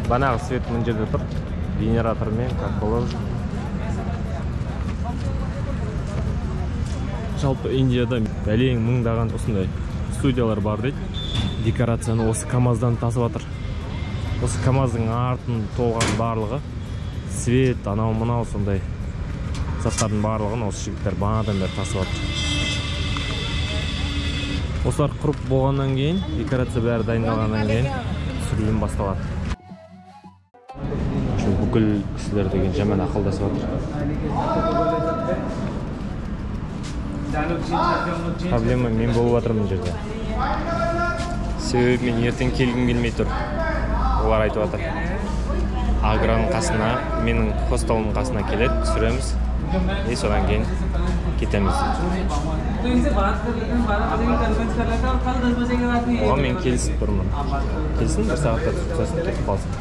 Банағы свет мына жерде тұр. Генератормен, как положено. Жалпы Индияда бәлең мыңдаған осындай студиялар бар дейді. Декорацияны осы КамАЗдан тасып жатыр. Осы КамАЗдың артын толған барлығы свет, анау мынау сондай заттардың барлығын осы жігіттер бағанадан бері тасып жатыр. Осылар құрып болғаннан кейін, декорация бәрі дайындалғаннан кейін түсірілім басталады. Бүкіл кісілер деген жаман ақылдасып жатыр. Проблема мен болып жатырмын мына жерде. Себебі мен ертең келгім келмей тұр. Олар айтып жатыр. Аграның қасына, менің хостелімнің қасына келеді, түсіреміз. И содан кейін кетеміз. Оған мен келісіп тұрмын. Келсін, бір сағатта түсіп тастасын, кетіп қалсын.